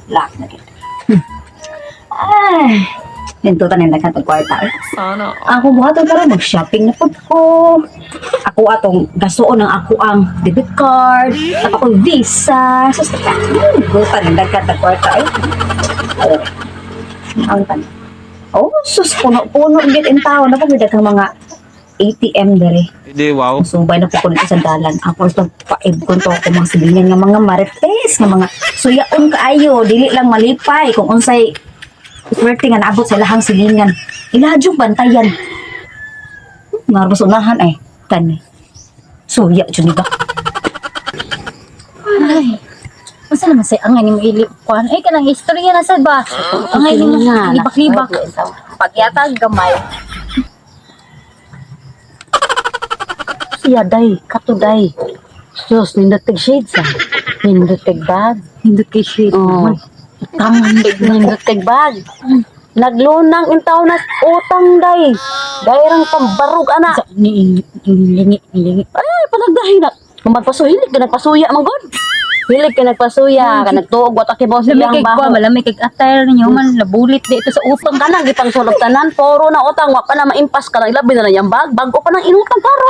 Lock na gid. Ay, nindutan nila ka kwarta. Sana. Ako buhaton karon, mag-shopping na pud ko. Ako atong gasuon ang ako ang debit card, at ako Visa. Sus, gutan ang daghan tag kwarta eh. Oh. Ang tan. Oh, sus, puno-puno gid in taon. Ako may daghang mga ATM dere. Hindi, wow. Subay na po ko nito sa dalan. Ako gusto paibkon to ako mga silingan nga mga marites, nga mga suyaon kaayo, dili lang malipay kung unsay swerte nga naabot sa ilahang silingan. Ilaha jud bantayan. Nga sa unahan ay kani. Suya jud ni ba? Ay. Unsa naman say angay nimo ili kuan? Ay, kanang istorya na sad ba? Angay nimo libak-libak. Pagyatag gamay. Siya day, kato day. Sus, nindot tig shades ah. Nindot tig bag. Nindot kay shit. Oh. Nindot tig bag. Naglunang intaw na utang day. Dayrang pambarog ana. Sa ni lingi lingi. Ay, panagdahi na. Kung magpasuhilig ka nagpasuya man god. Hilig ka nagpasuya, ka nagtuog wa ta kibaw sa Lamig iyang kay baho. kuan, malamig kay attire ninyo man nabulit di ito sa utang. Kanang gipang sulog tanan, puro na utang, wa pa na maimpas ka na ilabi na lang yang bag, bago pa nang inutang karo.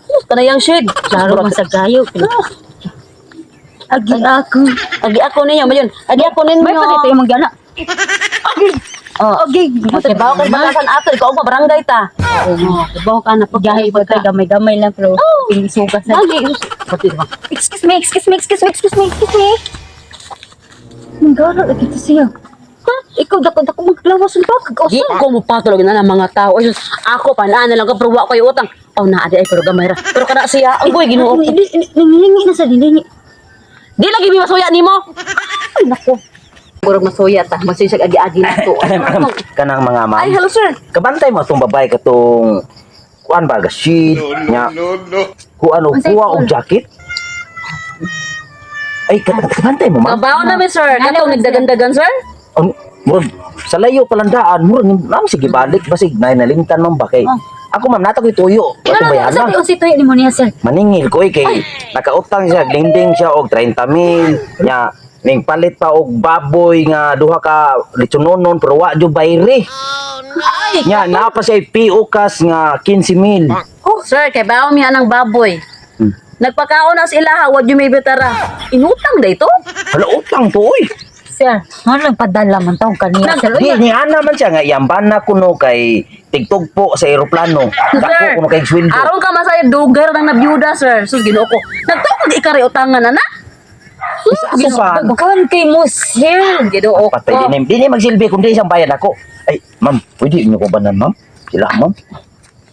Sus, kana yang shade. Klaro man sa gayo. Agi ako. Agi ako ninyo, mayon. Agi ako ninyo. May pa dito yung mga Oh. Agi. Okay, bawo kay batasan ato, ikaw pa barangay ta. Oo, bawo ka na pagyahe pa tayo gamay-gamay lang pero pinisugas na. Agi. Pati ba? Excuse me, excuse me, excuse me, excuse me, excuse me. Manggara lagi to siya. Ha? Ikaw dako dako maglawas ang bag. Gi ko mo patulog na ng mga tao. Ay, sus, ako pa naa na lang ko pero wa koy utang. Oh, naa di ay pero gamay ra. Pero kana siya, ang boy Ginoo. Nilingi na sa nilingi. Di lagi mi masuya nimo. Ay nako. Murag masuya ta, masuya siya agi-agi na to. Kanang mga ma'am. Ay, hello sir. Kabantay mo itong babae katong kuan ba gasid nya kuan og kuha og jacket. Ay, kabantay mo, ma'am. Kabaw na mi sir. Katong nagdagandagan sir. Ang murag sa layo palandaan, murag ma'am sige balik basig nay nalimtan ma'am ba kay. Ako ma'am nata ko'y tuyo. Ano Atong sa bayaran. di unsi tuyo nimo niya sir? Maningil ko eh kay nakautang siya, linding siya og 30 mil. Nya ning palit pa og baboy nga duha ka litsononon pero wa jud bayri. Nya naa pa siya PO cash nga 15 mil. Oh, sir, kay bawo mi anang baboy. Nagpakaon na sa ilaha, wa jud may betara. Inutang da ito. Hala, utang to oy. Sir, ngano nagpadala man taong kaniya sir? Di ni ana man siya nga iyamban na kuno kay tigtugpo sa eroplano. Dako kuno kay sweldo. Aron ka masaya dugar ng nabiyuda, sir. Sus, Ginoo ko. Nagtuog ikari utangan na na. Asa pa? Kan kay mo sir. Ginoo ko. Patay di ni magsilbi kung di siyang bayad ako. Ay, ma'am, pwede inyo ko banan, ma'am? Sila, ma'am.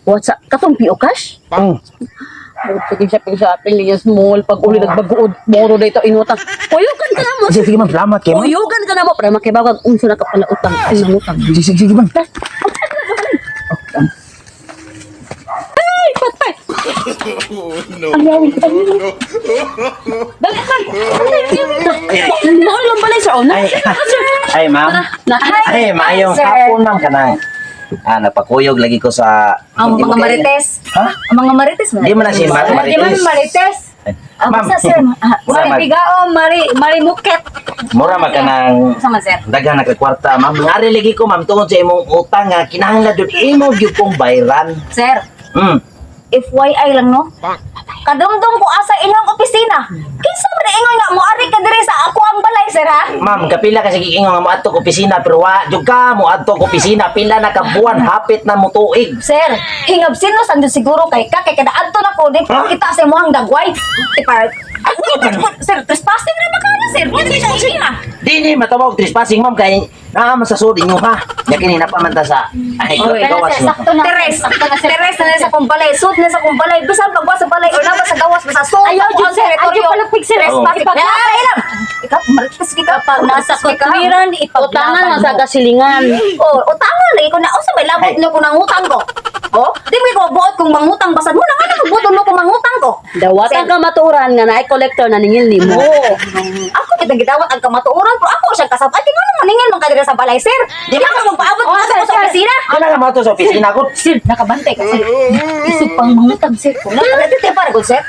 What's up? Katong PO cash? Sige siya shopping niya small pag uli nagbaguod moro dito inutang. Kuyugan ka na mo. Sige, sige, ma'am, salamat kay ma'am. Kuyugan ka na mo para makibawag unsa na ka pala utang. Ay, mangutang. Sige, sige, sige, ma'am. Mao lang balay sir. Oh, na. Ay, ay, ma'am. Ay, maayong hapon, ma'am, kanang. Ah, napakuyog lagi ko sa Ang Hindi mo mga kaya- marites. Ha? Ang mga marites man. Di man na si ma'am, Di man marites. marites. Ay, Ah, ma'am. basta sir, ah, Mura sir, mag, bigao, mari, marimuket. mura mag kanang Sama sir. daghan na kay kwarta, ma'am. Ngari lagi ko, ma'am, tungod sa imong utang nga kinahanglan jud imo gyud kong bayran. Sir, FYI lang no. Kadumdum ko asa inyong opisina. Kinsa man ingon nga moari ka diri sa ako ang balay sir ha? Ma'am, kapila kasi giingon nga moadto og opisina pero wa jud ka moadto og opisina pila na ka buwan hapit na mo tuig. Sir, hingab sinos ang dyan siguro kay ka kay kada adto na ko di Ha? kita sa imong dagway. Ipar. Sir, trespassing na ba ka na sir? Pwede ka siya. Dini matawag trespassing ma'am kay naa man sa sud inyo ha. Nya kini na pa man ta sa ay gawas mo. Sakto na. Teres, Sakto na sir. Teres na sa kong balay, sud na sa kong balay, bisan pagwa sa balay or na sa gawas basta sud. Ayaw ako jud ang sir, ayaw teritoryo. palapig sir. Oo. Ipag Ay, ilam. Ikaw, marites ka. Kapag nasa kutwiran, Utangan man ipaglaban sa mo. kasilingan. Oh, utangan lagi ko na usa may labot Ay. no ko nangutang ko. Oh, di mo ko buot kung mangutang basad mo na nga nagbuot mo kung mangutang ko. Dawatan ka maturan nga naay collector na ningil nimo. Oo. Ako bitang gidawat ang kamatuoran pero ako siyang kasab. Ay, tingnan mo maningil man ka diri sa balay, sir. Di ba ka magpaabot Oh, mo sir, sa sir. opisina? Kana nga moadto sa opisina ko. Sir, nakabantay ka sir. Isip pang mangutang sir. Wala ka dito para gud, sir.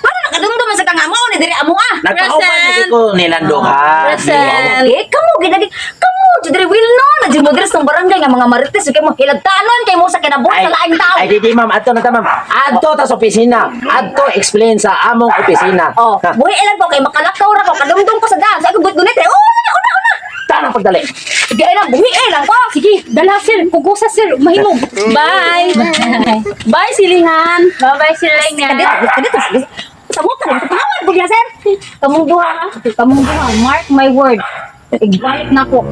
Ano Kadumdum man sa kang amo ni diri amo ah. Nagpauban lagi ko nilang duha. Present. Okay, kamo ginagi kamo jud diri will no na jud mo diri sa barangay nga mga marites kay mo hilagtanon kay mo sa kinabuhi sa laing tao. Ay, di, ma'am. Adto na ta, ma'am. Adto ta sa opisina. Adto explain sa among opisina. Oh, Ha, buhi ilan ko kay makalakaw ra ko kadumdum ko sa daan. Sa ako gut-gunit eh. Oh, una una una. Tanang pagdali. Sige lang, buhi lang ko. Sige, dala sir, pugusa sir, mahimog. Bye. Bye, silingan. Bye-bye silingan. Kadito, kadito. Sa mo ka, tawad bugla sir. Kamong duha ha. Kamong duha, mark my word. Igbalik na ko.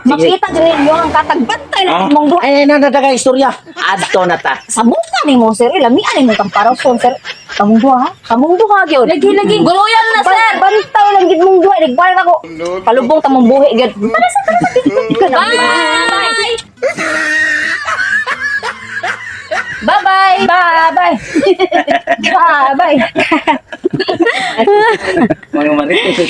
Makita jud ninyo ang katagbantay na mong duha. Ay, na na istorya. Adto na ta. Sa muka nimo sir, lamian nimo kang parason sir. Kamong duha, ha? Kamong duha gyud. Lagi, lagi. Guluyan na, sir. Bantay lang gid mong duha, nagbalik ako. Palubong ta mong buhi gyud. Tara sa tara sa. Bye. Bye-bye. Bye-bye. Bye-bye. Mga marites.